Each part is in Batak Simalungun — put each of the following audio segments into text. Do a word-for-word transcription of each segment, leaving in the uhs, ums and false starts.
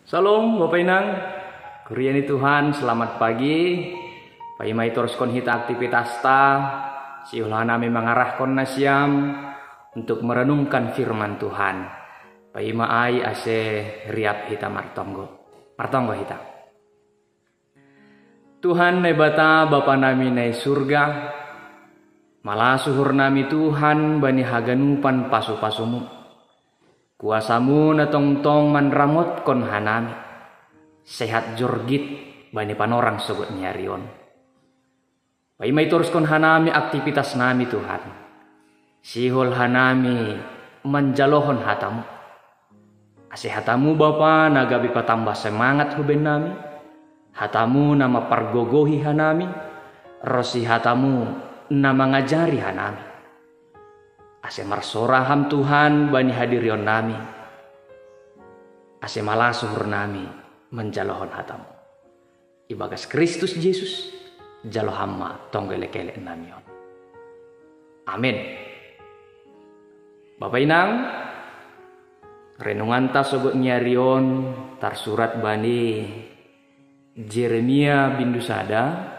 Shalom Bapak Inang, kuria ni Tuhan, selamat pagi. Paima itoruskon hita aktivitas ta, sihol hanami mangarahkon nasiam untuk merenungkan firman Tuhan. Paima ai ase riap hita martonggo. Martonggo hita. Tuhan Naibata, Bapa nami nai surga, malasuhur nami Tuhan bani haganupan pasu-pasumu. Kuasamu na tongtong manramotkon hanami. Sehat jorgit bani panorang sogot ni ari on. Paima itoruskon hanami aktivitas nami Tuhan. Sihol hanami manjalohon hatamu. Ase hatamu Bapa na gabe patamba semangat huben nami. Hatamu na mapargogohi hanami. Rosi hatamu na mangajari hanami. Ase marsora ham Tuhan bani hadirion nami. Ase malasuhur nami manjalohon hatamu. Ibagas Kristus Jesus, jalo ham ma tonggo elek-elek nami on. Amin. Bapa Inang, renunganta sogot ni ari on tarsurat bani Jeremia bindu sada,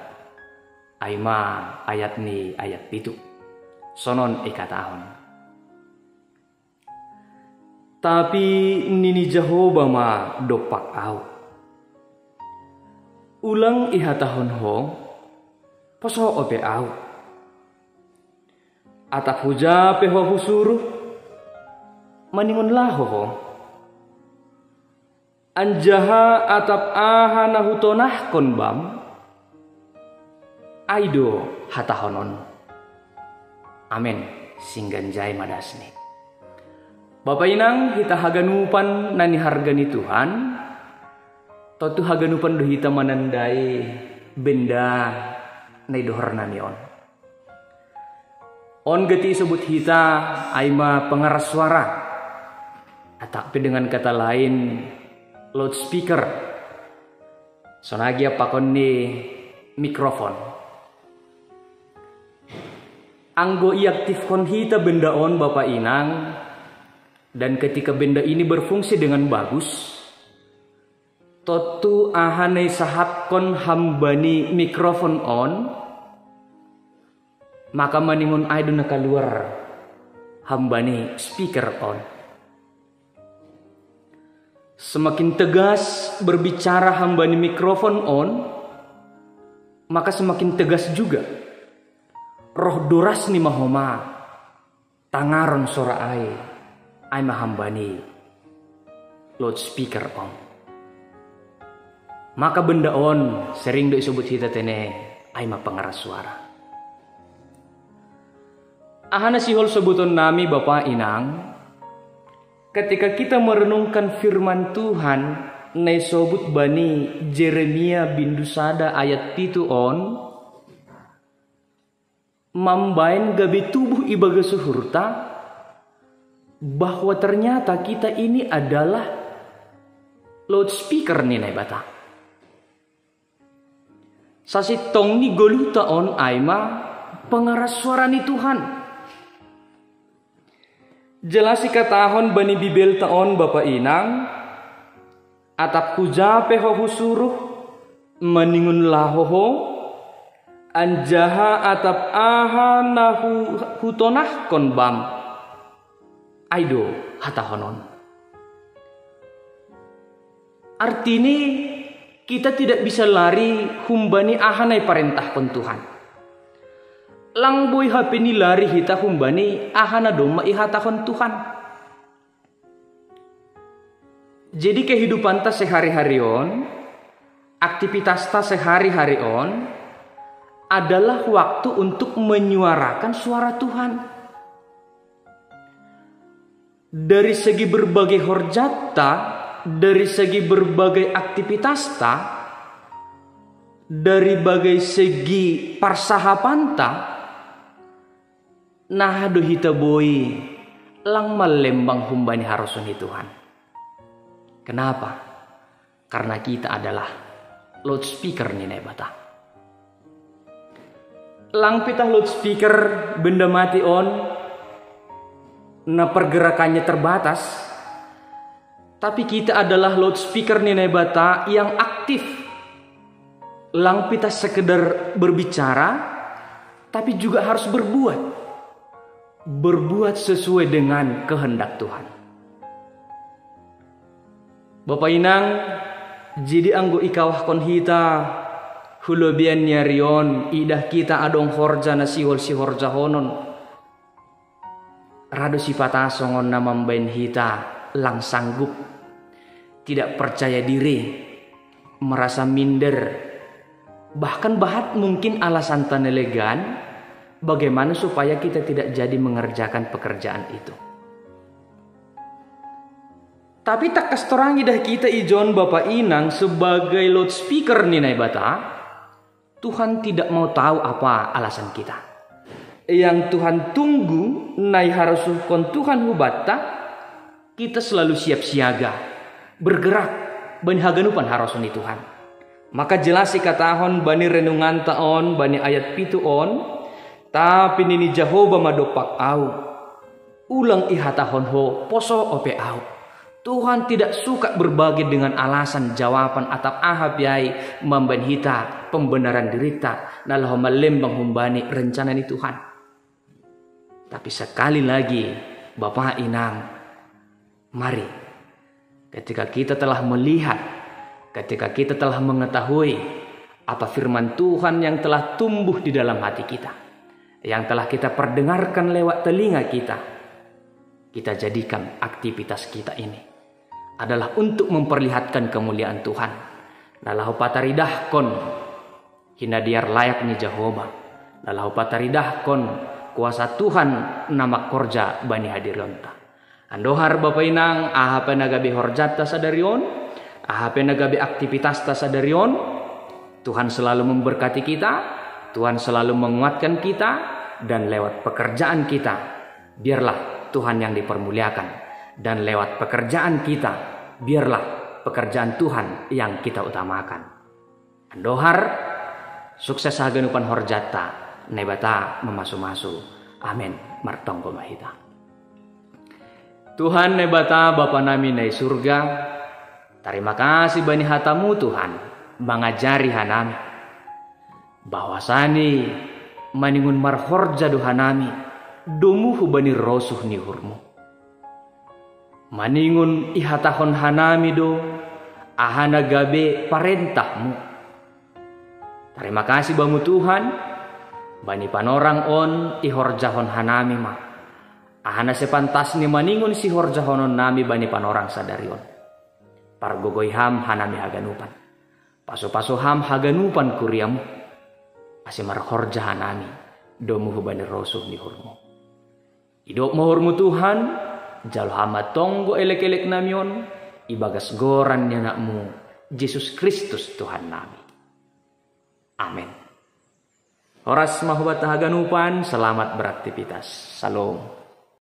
ai ma ayat ni ayat pitu. Sonon ikatahon. Tapi nini Jahowa ma dompak au. Ulang ihatahon ho, poso ope au. Atap huja pe ho husuruh, maningon laho ho. Anjaha atap aha na hutonahkon bam, ai do hatahonon. Amen. Singganjai madasni. Bapa Inang, hita haganupan na niharga ni Tuhan, tontu haganupan do hita manandai benda na idohor nami on. On gati isobut hita ai ma pengeras suara, atap pe dengan kata lain loudspeaker. Sonagi apakon ni mikrofon. Anggo iaktifkon hita benda on Bapa Inang, dan ketika benda ini berfungsi dengan bagus, tontu aha na isahapkon hambani mikrofon on, maka maningon ai do na kaluar hambani speaker on. Semakin tegas berbicara hambani mikrofon on, maka semakin tegas juga roh doras ni mahoma tangaron sora ai, ai ma hambani loudspeaker on. Maka benda on sering do isobut hita tene ai ma pengeras suara. Aha na sihol sobuton nami Bapa Inang, ketika kita merenungkan firman Tuhan na isobut bani Jeremia bindu sada ayat pitu on, mambaen gabe tubuh ibagas uhurta bahwa ternyata kita ini adalah loudspeaker ni Naibata. Sasintong ni goluhta on ai ma pengeras suara ni Tuhan. Jelas ikatahon bani Bibelta on Bapa Inang, atap huja pe ho husuruh, maningon laho ho, anjaha atap aha na hu, hutonahkon bam, ai do hatahonon. Artini, kita tidak bisa lari humbani aha na iparentahkon Tuhan. Lang boi hape ni lari hita humbani aha na domma ihatahon Tuhan. Jadi kehidupanta sehari-hari on, aktivitasta sehari-hari on adalah waktu untuk menyuarakan suara Tuhan. Dari segi berbagai horjatta, dari segi berbagai aktivitasta, dari bagai segi parsahapanta, naha do hita boi lang mallembang humbani harosuh ni Tuhan. Kenapa? Karena kita adalah loudspeaker ni Naibata. Lang pitah loudspeaker benda mati on na pergerakannya terbatas, Tapi kita adalah loudspeaker ni Naibata yang aktif. Lang pita sekedar berbicara, tapi juga harus berbuat. Berbuat sesuai dengan kehendak Tuhan. Bapa inang, jadi anggo ikawahkon hita hu lobeian ni ari on, idah kita adong horja na sihol sihorjahonon. Ra do sipata songon na mambaen hita lang sanggup, tidak percaya diri, merasa minder, bahkan bahat mungkin alasanta na legan, bagaimana supaya kita tidak jadi mengerjakan pekerjaan itu. Tapi tangkas torang idah kita ijon bapa inang sebagai loudspeaker ni Naibata, Tuhan tidak mau tahu apa alasan kita. Yang Tuhan tunggu, na iharosuhkon Tuhan hu banta, kita selalu siap siaga, bergerak, bani haganupan harosuh ni Tuhan. Maka jelas ikatahon bani renunganta on, bani ayat pitu on, tapi nini Jahowa ma dompak au. Ulang ihatahon ho poso ope au. Tuhan tidak suka berbagi dengan alasan, jawaban atau aha pe ai mambaen hita pembenaran dirita na laho malembang humbani rencana ni Tuhan. Tapi sekali lagi, bapa inang, mari, ketika kita telah melihat, ketika kita telah mengetahui apa firman Tuhan yang telah tumbuh di dalam hati kita, yang telah kita perdengarkan lewat telinga kita, kita jadikan aktivitas kita ini adalah untuk memperlihatkan kemuliaan Tuhan. Na laho pataridahkon hinadiar layak ni Jahowa, na laho pataridahkon kuasa Tuhan na mangkorja bani hadirionta. Andohar bapa inang, aha pe na gabe horjanta sadari on, aha pe na gabe aktivitasta sadari on, Tuhan selalu memberkati kita, Tuhan selalu menguatkan kita, dan lewat pekerjaan kita, biarlah Tuhan yang dipermuliakan, dan lewat pekerjaan kita, biarlah pekerjaan Tuhan yang kita utamakan. Andohar, sukses haganupan horjanta, Naibata mamasumasu. Amen. Martonggo ma hita. Tuhan Naibata, Bapa nami na i surga, tarima kasih bani hatamu Tuhan, mangajari hanami. Bahwasani maningon marhorja do hanami, domu hubani rosuh ni uhurmu. Maningon ihatahon hanami do, aha na gabe parentahmu. Tarima kasih bamu Tuhan, bani panorang on ihorjahon hanami ma. Aha na sepantasni maningon sihorjahononnami bani panorang sadari on. Pargogoi ham hanami haganupan. Pasu-pasu ham haganupan kuriamu. Ase marhorja hanami, domu hubani rosuh ni uhurmu. Idop ma uhurmu Tuhan, jalo ham ma tonggo elek-elek nami on, ibagas goran ni anakmu, Jesus Kristus Tuhan nami. Amen. Horas ma hubanta haganupan, selamat beraktivitas. Salom.